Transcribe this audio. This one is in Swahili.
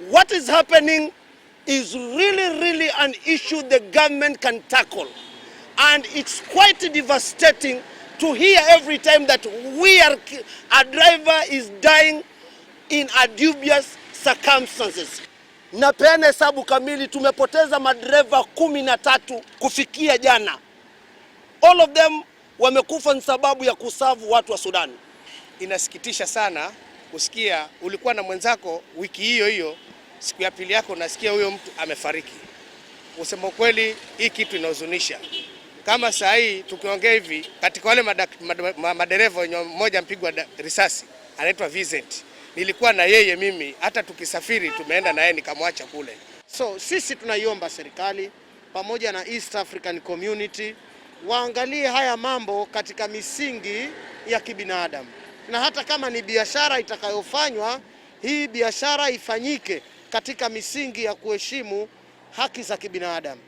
What is happening is really, really an issue the government can tackle. And it's quite devastating to hear every time that a driver is dying in a dubious circumstances. Napeana hesabu kamili, tumepoteza madereva 13 kufikia jana. All of them wamekufa ni sababu ya kuserve watu wa Sudan. Inasikitisha sana kusikia ulikuwa na mwenzako wiki hiyo hiyo, siku ya pili yako unasikia huyo mtu amefariki. Kusema ukweli, hii kitu inahuzunisha. Kama saa hii tukiongea hivi, katika wale madereva wenye mmoja mpigwa risasi anaitwa Vincent, nilikuwa na yeye mimi, hata tukisafiri tumeenda na yeye nikamwacha kule. So sisi tunaiomba serikali pamoja na East African Community waangalie haya mambo katika misingi ya kibinadamu, na hata kama ni biashara itakayofanywa, hii biashara ifanyike katika misingi ya kuheshimu haki za kibinadamu.